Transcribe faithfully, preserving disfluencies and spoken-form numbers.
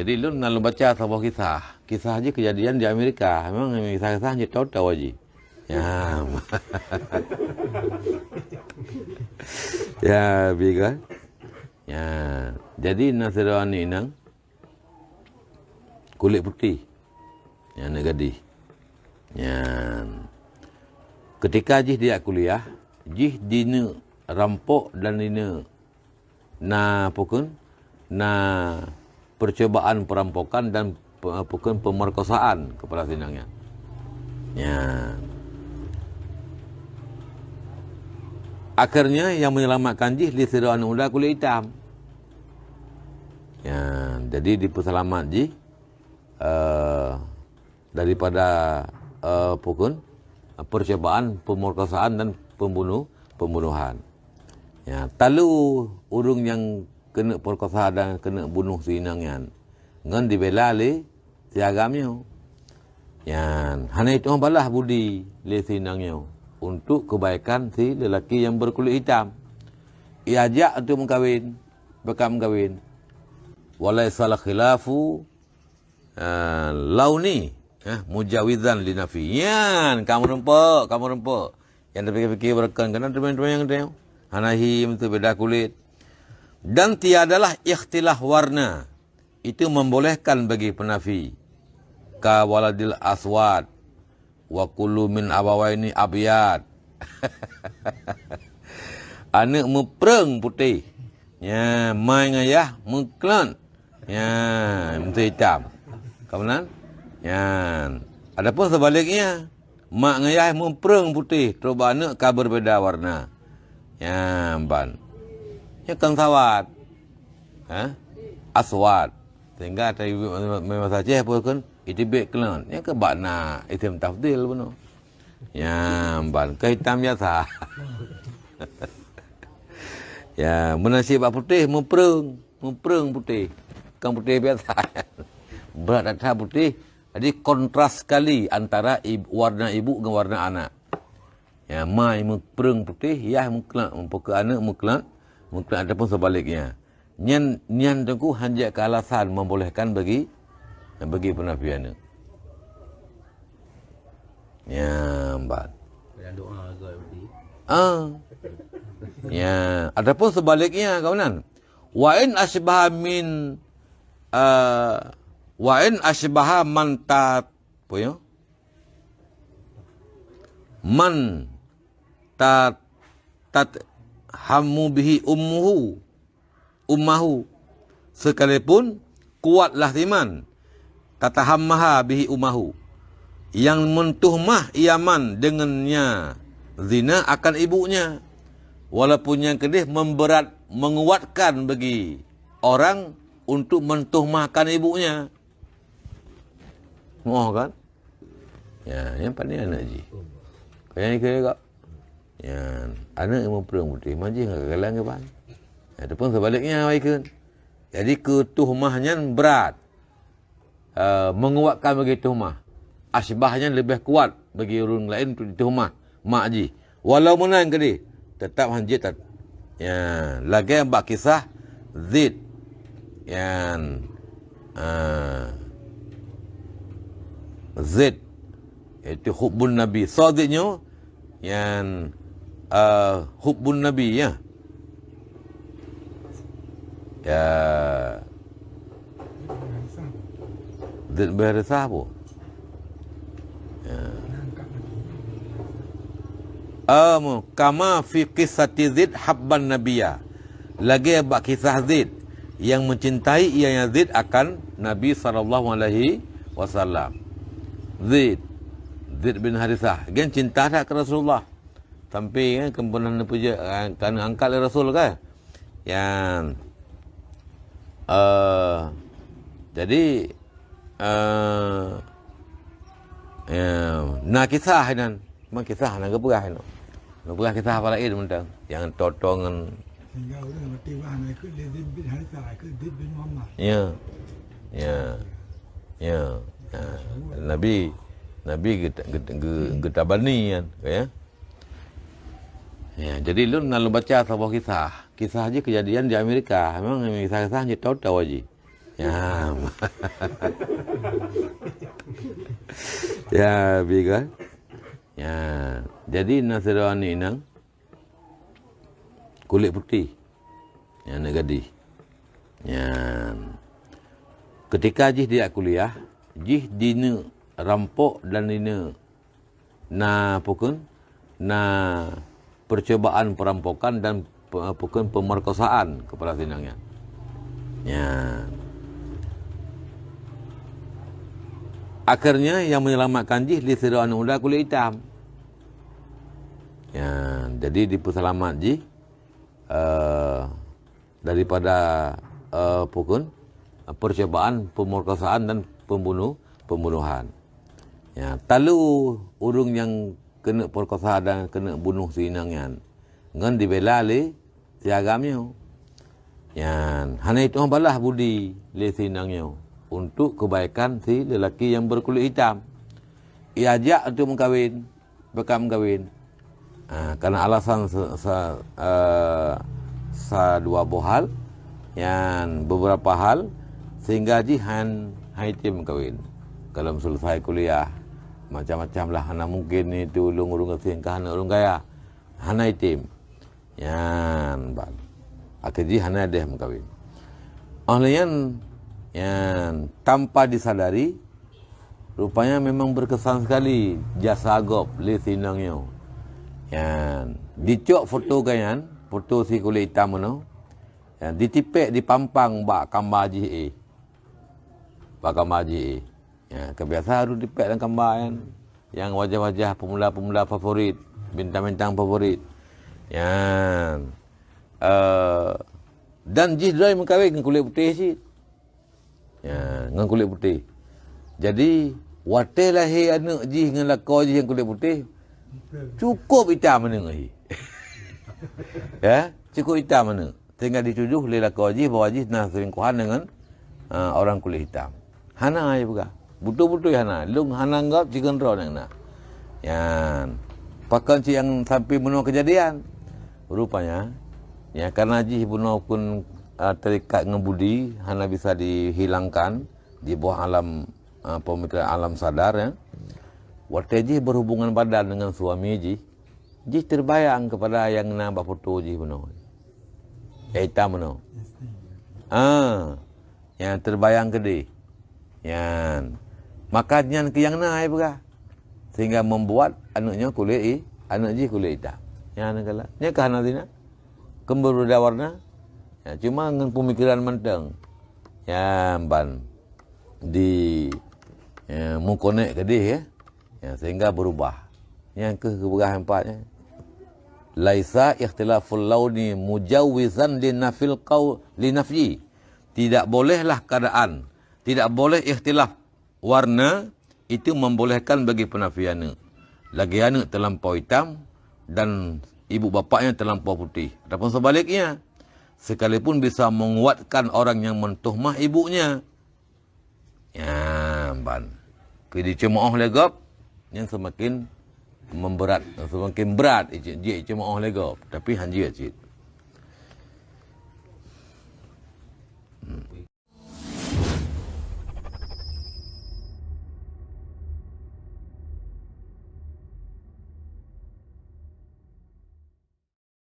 Jadi lôn na lôn baca saboh kisah. Kisah jih keujadian di Amerika. Memang kisah-kisah jih tahu-tahu jih. Ya. Ya, bi kan? Ya. Jadi na sidroe aneuk inong kulét putéh. Ya, aneuk gadih. Ya. Ketika jih dijak kuliah, jih jineuk rampok dan jineuk na apa kheun, na percobaan perampokan dan pe-, apa kheun, pemerkosaan kepada si inong nyan. Ya. Akhirnya yang menyelamatkan jih lé sidroe aneuk muda kulét itam. Ya, jadi dipeuseulamat jih, eh, daripada, eh, apa kheun, percobaan pemerkosaan dan pembunuh, pembunuhan. Ya, talu ureuëng nyang keuneuk perkosa dan keuneuk bunoh si inong nyan ngon dibela lé si agam nyoe. Nyan hana jitu'oh balah budi lé si inong nyoe untuk keubaikan si leulaki nyang beukulét itam. Iajak untuk meukawen, beukam meukawen. Walaisal khilafu, ah, launi, eh, mujawizan li nafi. Nyan, kamoe rumpok, kamoe rumpok. Nyang tapikir-pikir beureukan keunan teumanyong-teumanyong teuh. Hana hi meuteubeda kulét. Dan tiadalah ikhtilaf warna itu membolehkan bagi penafi. Ka waladil aswad wa kullu min abawaini abyad. Aneuk meupreueng putéh. Nya, ma ngon yah meuklot. Nya, meuteue itam. Ka meunan? Nyan. Adapun sebaliknya, ma ngon yah meupreueng putéh, trok bak aneuk ka berbeda warna. Nya, ban. Nya kan sawat. Ha? Aswad. Sehingga ata ibu masa Aceh pun kan, itibek kelon. Nya ke bak na isim tafdil bunoe. Nya, ban. Ke hitam biasa. Ya, meunasib bak putéh, meupreueng. Meupreueng putéh. Bukan putéh biasa. Brat that putéh. Jadi, kontras sekali antara ib-, warna ibu ngon warna anak. Ya, ma meupreueng putéh, yah meuklot, meupeukeu aneuk meuklot, meuklot ataupun sebaliknya. Nyan, nyan teungku hanjeuet keu alasan membolehkan bagi, bagi penafi aneuk. Ya, ban. Dalam doa ke, Ustaz? Ah. Ya, ataupun sebaliknya, kawanan. Wa in asbaha min, eh, wa in asbaha man ta-, apa ya? Man ta-, tathammu bihi ummuhu, ummahu. Sekalipun kuatlah si man, tatahammaha bihi ummahu, yang mentuhmah ia man dengannya zina akan ibunya. Walaupun nyang keudeh memberat, menguatkan bagi orang untuk mentuhmahkan ibunya. Moh kan? Ya, nyang pané aneuk jih. Kaya ni kira kak. Ya, aneuk ilmu perang putih, majih nggak kegalang ke ban. Ya, ataupun sebaliknya, wahai kheun. Jadi, keu tuhmah nyan brat. Eh, menguatkan bagi tuhmah. Asbah nyan lebih kuat bagi ureuëng laén untuk dituhmah mak jih. Walau meunan keudeh, tetap hanjeuet tat-, ya, lagée bak kisah Zaid. Yan, ah, Zaid, yaitu hubbun Nabi. Soe Zaid nyoe? Yan, ah, hubbun Nabi, ya. Ya. Zaid bin Harithah apa? Ya. Amu, kama fi qissati Zaid habban nabiyya. Lagée bak kisah Zaid yang mencintai ianya Zaid akan Nabi sallallahu alaihi wasallam. Zaid, Zaid bin Harithah, gen cinta that keu Rasulullah. Sampai, eh, kan pernah neupeujeuet, eh, kan angkat lé Rasul, kan? Yan, eh, jadi, eh, ya, na kisah inan. Memang kisah na geupeugah inan. Geupeugah kisah apa laén mantong. Nyang totong. Sehingga ureuëng maté bah na ikut Zaid bin Harithah, ikut Zaid bin Muhammad. Ya. Ya. Ya. Ya. Nabi, Nabi geuta-, geuta-, geu-, geutabani kan, ya. Ya, jadi lôn na lôn baca saboh kisah. Kisah jih keujadian di Amerika. Memang kisah-kisah jih tahu-tahu jih. Ya. Ya, bi kan? Ya. Jadi, na sidroe aneuk inong kulét putéh. Nyan aneuk gadih. Nyan. Ketika jih dijak kuliah, jih dineuk rampok dan dineuk na, apa kheun, na percobaan perampokan dan pe-, apa kheun, pemerkosaan kepada si inong nyan. Nyan. Akhirnya yang menyelamatkan jih lé sidroe aneuk muda kulét itam. Ya, jadi dipeuseulamat jih, eh, daripada, eh, apa kheun, percobaan pemerkosaan dan pembunuh, pembunuhan. Ya, talu ureuëng nyang keuneuk perkosa dan keuneuk bunoh si inong nyan ngon dibela lé si agam nyoe. Nyan, hana jitu'oh balah budi lé si inong nyoe untuk keubaikan si leulaki nyang beukulét itam. Iajak untuk meukawen, beuka meukawen. Ah, karena alasan se-, se-, eh, sa dua boh hal, nyan beberapa hal, sehingga jih han, han item meukawen. Gohlom selesai kuliah, macam-macam lah, hana mungkin itu ulôn ureuëng gasien ka hana ureuëng kaya. Hana item. Nyan ban. Akhé jih hana deh meukawen. Óh lheueh nyan, nyan tanpa disadari, rupanya memang berkesan sekali jasa gob lé si inong nyoe. Nyan, dicok foto gobnyan, foto si kulét itam nyoe. Nyan, ditipék, dipampang bak kamba jih éh. Bak kamba jih éh. Ya, ka biasa harôh dipék lam kamba nyan. Nyang wajah-wajah pemuda-pemuda favorit, bintang-bintang favorit. Nyan. Eh, dan jih droe meukawen ngon kulét putéh cit. Ya, ngon kulét putéh. Jadi, watée lahé aneuk jih ngon lakoe jih nyang kulét putéh, cukup itam aneuk jih. Ya, cukup itam aneuk. Sehingga dituduh lé lakoe jih bahwa jih na selingkuhan dengan, ah, orang kulit hitam. Hana, ia peugah. Beutôi-beutôi hana. Lôn hana anggap sigoe droe nyang na. Nyan. Pakon cit nyang sampai bunoe keujadian. Rupanya, ya, karena jih bunoe pun, ah, terikat ngon budi, hana bisa dihilangkan di bawah alam, ah, pemikiran alam sadar, ya. Watée jih berhubungan badan dengan suami jih, jih terbayang kepada nyang na bak foto jih bunoe. Eh, itam bunoe. Ah, nyang terbayang keudeh. Nyan. Maka nyan keuh nyang na, ia peugah. Sehingga membuat aneuk nyoe kulét i-, aneuk jih kulét itam. Nyan galak. Nyan ka hana zina. Kan berbeda warna. Ya, cuma ngon pemikiran mantong. Nyan ban di, ya, meukonek keudeh, ya. Ya, sehingga berubah. Nyang keuh geupeugah nyang pat nyan. Laisa ikhtilaful launi mujawizan li nafil qau-, li nafyi. Tidak bolehlah keadaan, tidak boleh ikhtilaf warna itu membolehkan bagi penafian aneuk. Lagée aneuk terlampau hitam dan ibu bapaknya terlampau putih. Ataupun sebaliknya, sekalipun bisa menguatkan orang yang mentuhmah ibunya. Ya, ban. Keu diceumoh lé gob, nyan semakin memberat, semakin berat jiceumoh lé gob, tapi han jeuet cit.